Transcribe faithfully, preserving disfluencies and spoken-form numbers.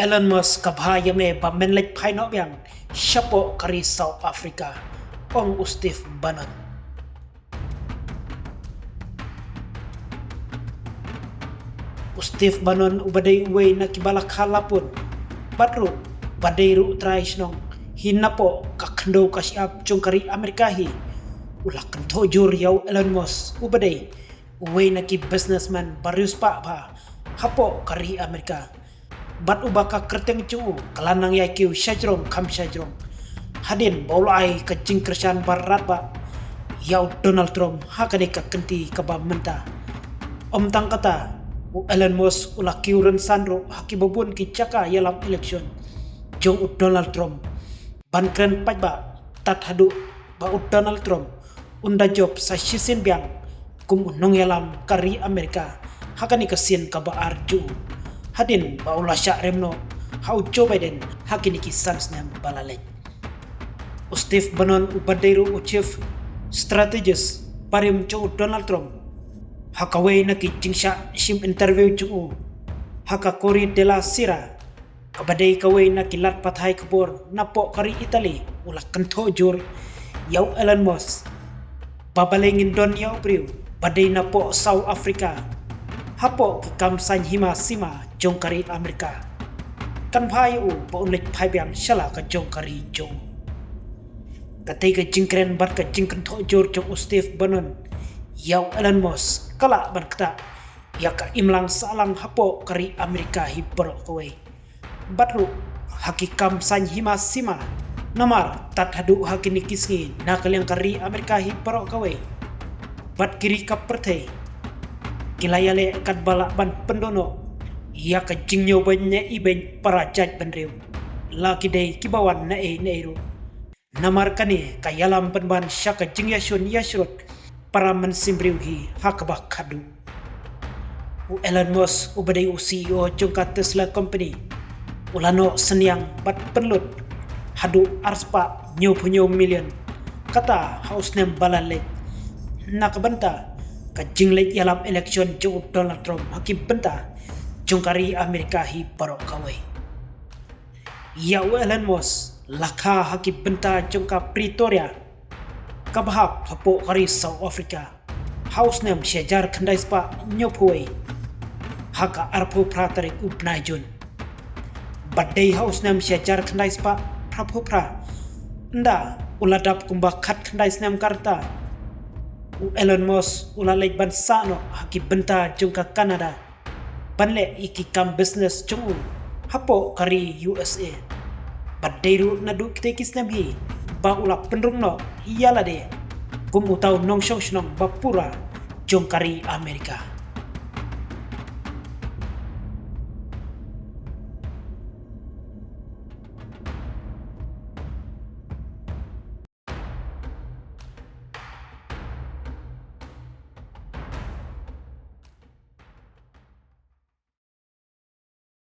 Elon Musk, ka bha ïa me ba men leit phai noh biang shapoh ka ri South Africa, ong u Steve Bannon. U Steve Bannon uba dei uwei na kiba la kha lapun bad ruh ba dei ruh trai shnong hi napoh ka khyndew ka shyiap jong ka ri Amerika hi, u la kynthoh jur ïa u Elon Musk uba dei uwei na ki businessman ba riewspah bha hapoh ka ri Amerika. Bad uba ka kyrteng jong u ka la nang ïai kiew shajrong kham shajrong, hadien ba u la ai ka jingkyrshan ba radbah ïa u Donald Trump ha kane ka kynti kaba mynta. Ym tang kata, u Elon Musk u la kiew rynsan ruh ha kiba bun ki jaka ïalam election jong u Donald Trump ban kren paidbah, tad haduh ba u Donald Trump un da jop sa shisien biang kum u nongïalam ka ri Amerika ha kane ka sien kaba ar jong u, hadien ba u la shah rem noh ha u Joe Biden ha kine ki san snem ba la leit. U Steve Bannon uba dei ruh u chief strategist barim jong u Donald Trump, ha kawei na ki jingshah shim interview jong u ha ka Corriere della Sera, kaba dei kawei na ki lad pathai khubor napoh ka ri Italy, u la kynthoh jur ïa u Elon Musk ba balei ngin don ïa u briew ba dei napoh South Africa hapoh ki kam saiñ hima sima jong ka ri Amerika. Kan bha ïa u ba un leit phai biang sha la ka jong ka ri jong u. Katei ka jingkren bad ka jingkynthoh jur jong u Steve Bannon ïa u Elon Musk ka lah ban ktah ïa ka imlang sahlang hapoh ka ri Amerika hi baroh kawei. Bad ruh ha ki kam saiñ hima sima, namar tad haduh ha kine ki sngi na ka liang ka ri Amerika hi baroh kawei bad ki ri ka pyrthei ki la ïaleh katba lah ban pyndonkam ïa ka jingñiewbeiñ ne ibeiñ para jaitbynriew, la ki dei kiba wan naei naei ruh. Namar kane ka ïalam pynban sha ka jingïashun ïashrut para mynsiem briew hi ha kaba khadduh. U Elon Musk uba dei u C E O jong ka Tesla Company, u la noh synñiang bad pynlut haduh arspah hynñiewphew hynñiew million kata ha u snem ba la leit, na ka bynta ka jingleit ïalam election jong u Donald Trump ha ki bynta jong ka ri Amerika hi baroh kawei. Ïa u Elon Musk la kha ha ki bynta jong ka Pretoria, kaba hap hapoh ka ri South Africa, ha u snem shi hajar khyndai spah hynñiewphew wei, ha ka arphew phra tarik u bnai Jun. Bad dei ha u snem shi hajar khyndai spah phraphew phra, ynda u la dap kumba khatkhyndai snem ka rta, u Elon Musk u la leit ban sah noh ha ki bynta jong ka Canada ban leh ïa ki kam business jong u hapoh ka ri U S A. Bad dei ruh naduh kitei ki snem hi ba u la pynrung noh ïa lade kum uta u nongshong shnong ba pura jong ka ri Amerika.